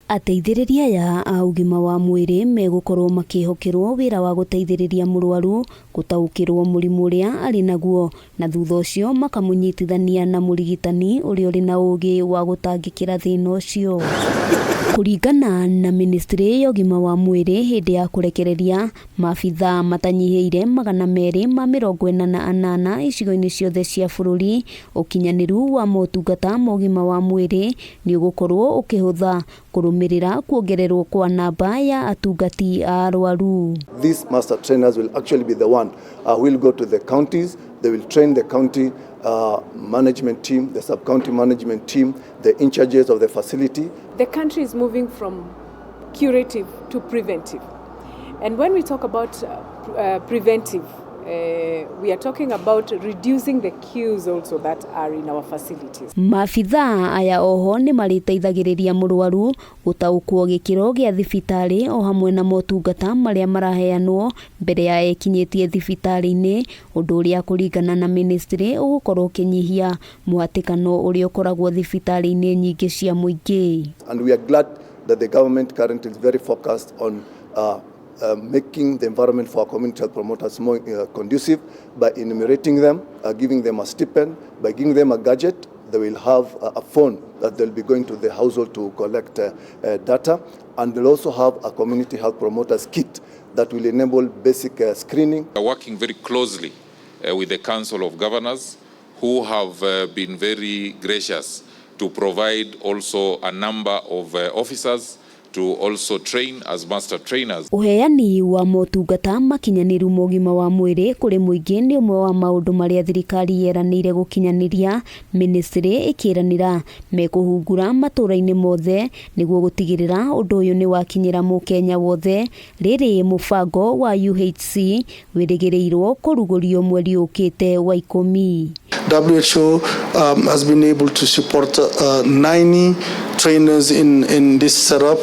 Ateithĩrĩria aya a ũgima wa mwĩrĩ megũkorwo makĩhokerwo wĩra wa gũteithĩrĩria mũrwaru gũtaũkĩrwo mũrimũ ũrĩa arĩ naguo na thutha ũcio makamũnyitithania na mũrigitani ũrĩa ũrĩ na ũgĩ wa gũtangĩkĩra thĩna ũcio. Kũringana na ministry ya ũgima wa mwĩrĩ hĩndĩ ya kũrekereria maabithaa matanyihĩire 248 icigo-inĩ ciothe cia bũrũri, ũkinyanĩru wa motungata ma ũgima wa mwĩrĩ nĩ ũgũkorwo ũkĩhũtha kũrũmĩrĩra kuongererwo kwa namba ya atungati a arwaru. These master trainers will actually be the one who will go to the counties. They will train the county management team, the sub-county management team, the in charges of the facility. The country is moving from curative to preventive. And when we talk about preventive, we are talking about reducing the queues also that are in our facilities. Maabithaa aya oho nĩ marĩteithagĩrĩria mũrwaru gũtaũkwo gĩkĩro gĩa thibitarĩ o hamwe na motungata marĩa maraheanwo mbere ya ekinyĩtie thibitarĩ-inĩ, ũndũ ũrĩa kũringana na ministry ũgũkorwo ũkĩnyihia mũhatĩkano ũrĩa ũkoragwo thibitarĩ-inĩ nyingĩ cia mũingĩ. And we are glad that the government currently is very focused on making the environment for our community health promoters more conducive by enumerating them, giving them a stipend, by giving them a gadget. They will have a phone that they'll be going to the household to collect data, and they'll also have a community health promoters kit that will enable basic screening. We are working very closely with the Council of Governors, who have been very gracious to provide also a number of officers to also train as master trainers. Ũheani wa motungata makinyanĩru ma ũgima wa mwĩrĩ kũrĩ mũingĩ nĩ ũmwe wa maũndũ marĩa thirikari yeranĩire gũkinyanĩria, ministry ĩkĩranĩra mekũhungura matũũra-inĩ mothe nĩguo gũtigĩrĩra ũndũ ũyũ nĩ wakinyĩra mũkenya wothe. Rĩrĩ mũbango wa UHC wĩrĩgĩrĩirwo kũrugũrio mweri ũkĩte wa 10. WHO has been able to support 90 trainers in this setup,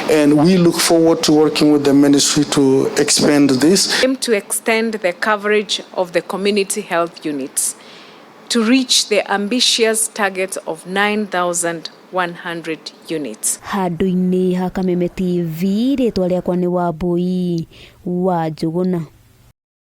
and we look forward to working with the ministry to expand this. Aim to extend the coverage of the community health units to reach the ambitious target of 9,100 units. Handũ-inĩ ha Kameme TV, rĩtwa rĩakwa nĩ Wambui wa Njũgũna.